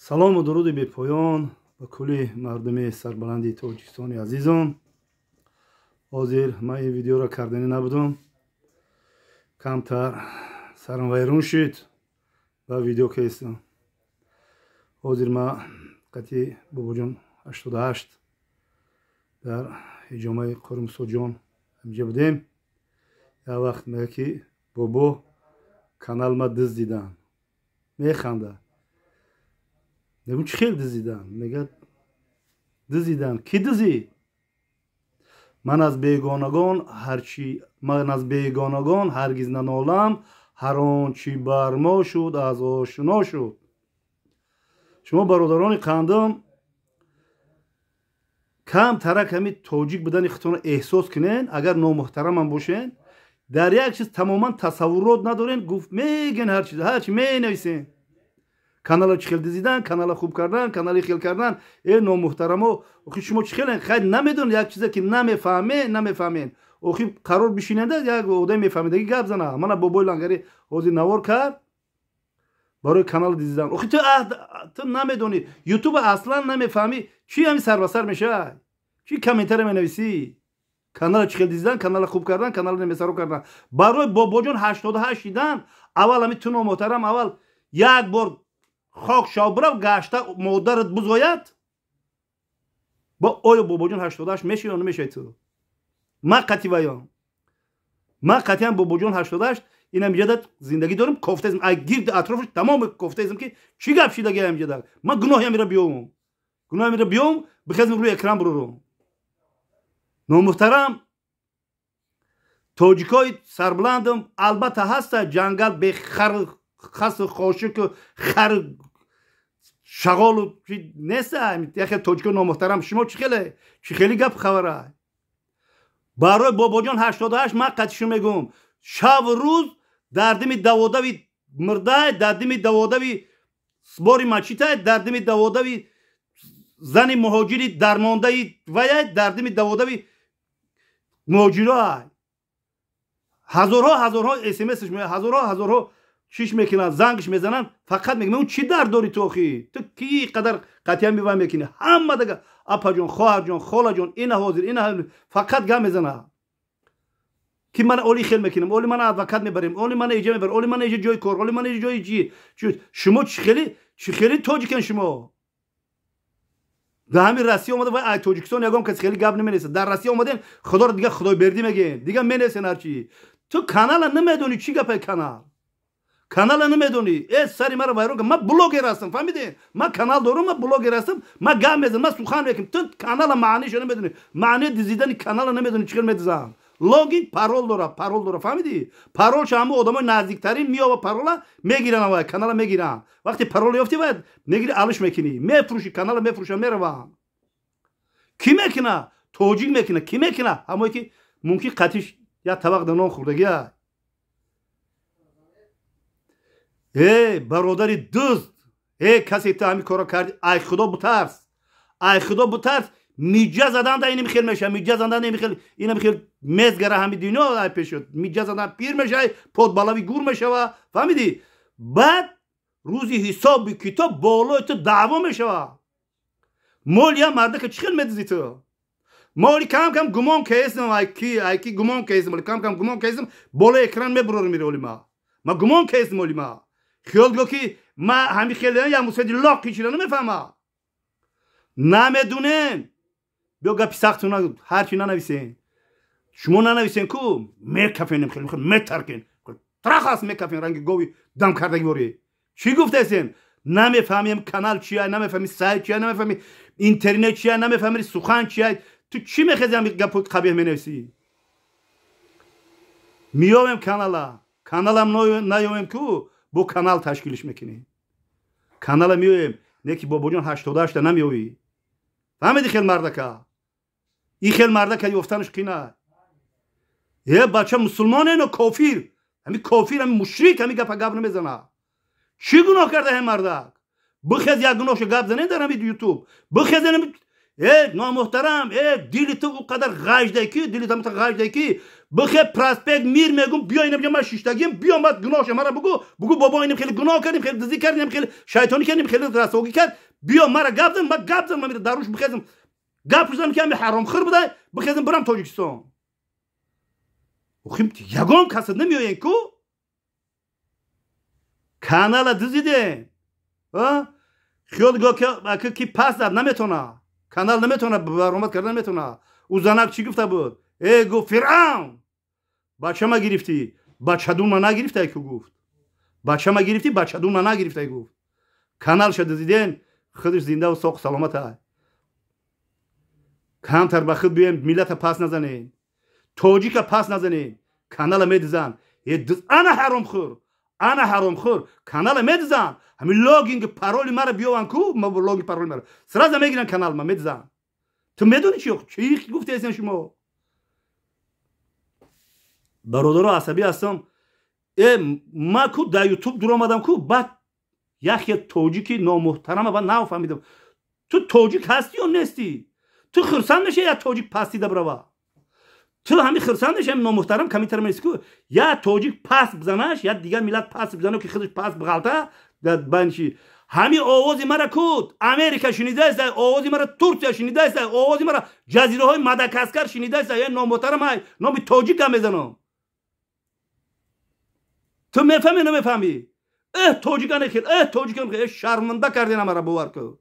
Салому дуруди бепоён ба кулли мардуми сарбаланди Тоҷикистони азизон. Ҳозир ман ин видеоро карданӣ набудам, камтар сарам вайрон шуд ва видео кестам. Ҳозир ман қати бобоҷон 88 дар ҳиҷомаи Қурмусоҷон ҳамҷа будем. Як вақт мега, ки бобо, канал ма дуздидан. Механда. Мегум, чӣ хел дуздидан? Мега, дуздидан. Кӣ дуздид? Ман аз бегонагон ҳарчи, ман аз бегонагон ҳаргиз нанолам, ҳар он чӣ бар мо шуд, аз ошно шуд. Шумо, бародарони қандам, кам тарак ҳами тоҷик будани худтонро эҳсос кунен. Агар номуҳтарамам бошен, дар як чиз тамоман тасаввурот надорен. Гуфт мегӯен, ҳар чиз, ҳарчи менависен: канала чӣ хел дизидан, канала хуб кардан, канали хел кардан. Э, номуҳтарамо, охи шумо чӣ хелен? Хайр, намедонед як чизе, ки намефаҳмен, намефаҳмен. Охи қарор бишинанда, як одами мефаҳмидагӣ гап зана. Мана бобои лангари ҳозир навор кард барои канал дизидан. Охи ту намедонӣ, ютуба аслан намефаҳмӣ, чӣ ҳами сарбасар мешавад, чӣ комментария менависӣ: канала чӣ хел дизидан, канала хуб кардан, канала немесаро кардан. Барои бобоҷон 88 шидан аввал ҳами ту номуҳтарам аввал як бор хок шав, бирав гашта модарат бузояд. Бо оё бобоҷон 88 мешавӣ ё намешавӣ? Ту ма қати ваён, ма қатиан бобоҷон 88 инам иҷада зиндагӣ дорем, кофтаизм ай гирди атрофаш тамоми кофтаизм, ки чӣ гап шидаги амиҷада. Ман гуноҳи амира биёвум, гуноҳи амира биёвум, бихезм, рӯи экран бурурум. Номуҳтарам, тоҷикои сарбуландам, албатта ҳаста ҷангал бехар хасу хошуку хар шағолу неста. Яхе тоҷико номуҳтарам, шумо чӣ хеле, чӣ хели гап хабара? Барои бобоҷон 88 ман қатишу мегӯм: шаву рӯз дар дими даводави мурдай, дар дими даводави сбори мачитай, дар дими даводави зани муҳоҷири дармондаи ваяй, дар дими даводави муҳоҷироай. Ҳазорҳо, ҳазорҳо смсш, ҳазорҳо, ҳазорҳо чиш мекунанд, зангш мезананд. Фақат мегӯям, чӣ дард дори ту? Охи ту ки қадар қатъиян бивай мекунӣ? Ҳама дага апаҷон, хоҳарҷон, холаҷон, ина ҳозир, ина фақат гап мезана, ки ман оли хел мекунам, оли мана адвокат мебарем, оли мана иҷа мебарем, оли мана иҷа ҷои кор, оли мана иҷа ҷои чи. Шумо чӣ хели, чӣ хели тоҷикен шумо? Дар ҳамин Россия омада, вай ай Тоҷикистон ягон каси хеле гап наменесад. Дар Россия омадем, худоро дига худойбердӣ мегӯем, дига менесен ҳарчи. Ту канала намедонӣ, чӣ гапай канал, канала намедонӣ. Э, сари маро вайрон кар. Ман блогер ҳастам, фаҳмидем? Ман канал дорам, ман блогер ҳастам, ман гап мезанам, ман сухан мекунам. Ту канала маъниша намедонӣ, маънии дизидани канала намедонӣ, чӣ хел медизам. Логин, парол дора, парол дора, фаҳмидӣ? Паролша ҳамун одамои наздиктарин меёва, парола мегиранд, авай канала мегиранд. Вақте парол ёфтӣ, вай мегири, алиш мекунӣ, мефурӯшӣ канала, мефурӯша, мераванд. Кӣ мекуна? Тоҷик мекуна. Кӣ мекуна? Ҳамое ки мумкин қатиш як табақ да нон хӯрдагия. Э, бародари дузд, э, касе ту ҳамин корро кардӣ, ай худо бутарс, ай худо бутарс. Миҷа задан да инам хел меша, миҷа задан инам хел, инам хел мезгара ҳами дунё ай пешуд. Миҷа задан пир мешай, подбалави гур мешава, фаҳмидӣ? Баъд рӯзи ҳисоби китоб болои ту даъво мешава. Моли я мардака чӣ хел медизӣ ту? Моли кам кам гумон кесам, ай ки, ай ки гумон кесам, кам кам гумон кесам, болои экран мебурорам иро. Оли ма гумон кесам, оли ма хиёл го, ки ма ҳами хеле я мусади лоқ кичира намефаҳма. Намедунен. Биё, гапи сахту ҳарчи нанависен, шумо нанависен ку мекафенем, хеле метаркен, трахас мекафен, ранги гови дам кардаги ворӣ. Чӣ гуфтаесен? Намефаҳмем канал чия, намефаҳми сайт чия, намефаҳми интернет чия, намефаҳми сухан чия. Ту чӣ мехези, ҳами гапо қабеҳ менависӣ? Миёвем канала, каналам наёвем ку бо канал ташкилиш мекунем. Канала меоем, не ки бобоҷон 88-та намеёвӣ, фаҳмиди? Хел мардака, ин хел мардака ёфтанаш қина. Е, бача мусулмоне, но кофир, ҳами кофир, ҳами мушрик, ҳами гапа гап намезана. Чӣ гуноҳ карда ҳем мардак? Бихез, як гуноҳшо гап занед дар ҳами ютуб, бихезен. Э, номуҳтарам, э, дили ту ӯ қадар ғаждай ки, дили ту ғаждай ки. Бихе проспект Мир мегум, биё инам ма шиштагим, биё ма гуноҳша мара бугу, бугу бобо инам хеле гуноҳ кардем, хеле дизӣ кардем, хеле шайтонӣ кардем, хеле расвогӣ кард. Биё мара гап зан, ма гап зан, ма мира даруш бихезам. Гап зан ки ами ҳаромхӯр будай, бихезам бирам Тоҷикистон. Охим ягон каса намеоян ку? Канала дизидем. Хиёл го ки пас зад наметона. Канал наметона, баромад карда наметона. Ӯ занак чӣ гуфта буд? Э гуфт Фиръавн. Бачама гирифтӣ, бачадунма нагирифтай ку гуфт. Бачама гирифтӣ, бачадунма нагирифтай гуфт. Каналша дизиден, худаш зиндаву соқу саломат ай. Камтар ба худ биёем, миллата пас назанем. Тоҷика пас назанем. Канала медизан. Ана ҳаромхӯр. Ана ҳаромхӯр. Канала медизан. Ҳамин логинги пароли мара биёван ку, логин пароли мара. Сразу мегиран канал ма медизан. Ту медонӣ чӣ? Чӣ гуфтаесен шумо? Бародаро асабӣ ҳастам. Ма ку дар ютуб дуромадам ку, баъд яхе тоҷики номуҳтарама ба нафаҳмидам. Ту тоҷик ҳастӣ ё нестӣ? Ту хурсанд мешавӣ я тоҷик пастида бирава? Ту ҳами хурсанд мешавӣ номуҳтарам комментар менависӣ ку, я тоҷик паст бизанаш, я дигар миллат паст бизана ки худаш паст биғалта банчи. Ҳами овози мара ку Америка шунидааст, овози мара Турсия шунидааст, овози мара ҷазираҳои Мадагаскар шунидааст. Я номуҳтарам ай номи тоҷика мезанам. Ту мефаҳмӣ намефаҳмӣ? Эҳ тоҷикане хел, эҳ тоҷикан хел, шарманда карден амара бовар ку.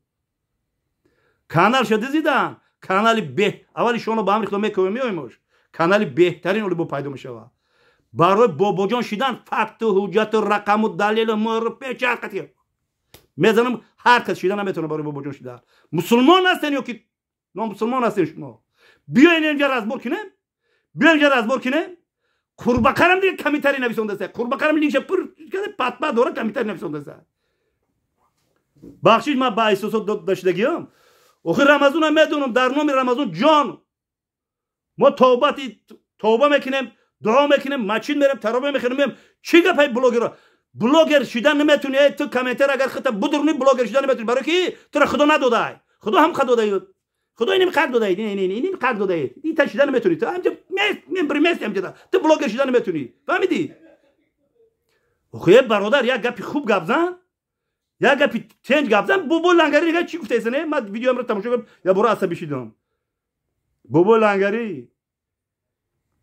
Каналша дизидан, канали беҳ, аввали шоно ба амри худо мекӯем меоемош. Канали беҳтарин оли бо пайдо мешавад. Барои бобоҷон шидан факту ҳуҷҷату рақаму далелу мӯру печат қатӣ мезанам, ҳар кас шидан наметавонад барои бобоҷон шидан. Мусулмон ҳастен ё ки номусулмон ҳастен шумо? Биёен инҷа разбор кунем, биёен инҷа разбор кунем. Қурбақарам дига комментарий нависондааст. Қурбақарам линкша пур патпа дора комментарий нависондааст. Бахшиш ман ба эҳсосот дошидагиам. Охир Рамазонам медонам, дар номи Рамазон ҷон мо тавба мекунем, дуо мекунем, масҷид мерем, таровеҳ мехонем. Чӣ гапай блогерро? Блогер шидан наметуни. Ту комментар агар худта будурни блогер шидан наметуни, барои ки тура худо надодай. Худо ҳам қад додай. Худо иним қад додай, иним қад додай. Ин та шидан наметуни. Ту ҳамҷа мен бримест ҳамҷа. Ту блогер шидан наметуни. Фаҳмидӣ? Охе бародар, як гапи хуб гап зан. Як гапи тенҷ гап зан. Бобо Лангари дига чӣ гуфтаесен? Ман видеоамро тамошо кардам, як бора асабӣ шидам. Бобо Лангари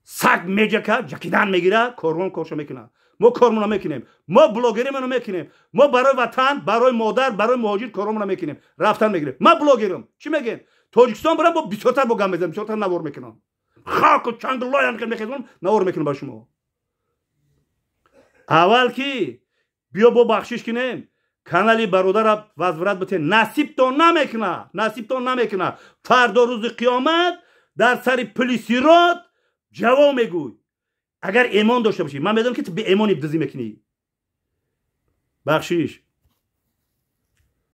саг меҷака, ҷакидан мегира, корвон коршо мекунад. Мо кормона мекунем, мо блогеримоно мекунем, мо барои ватан, барои модар, барои муҳоҷир коромона мекунем, рафтан мегирем. Ман блогерам. Чӣ мегӯем? Тоҷикистон барам бо бисёртар бо гап мезанам, бисёртар навор мекунам. Хоку чанг лоян мехезонам, навор мекунам ба шумо. Аввал ки биё бо бахшиш кунем, канали бародара возврат битен. Насибтон намекуна, насибтон намекуна. Фардо рӯзи қиёмат дар сари пули сирот ҷавоб мегӯй. Агар эмон дошта бошӣ, ман медонам ки ту беэмони дизӣ мекунӣ. Бахшиш.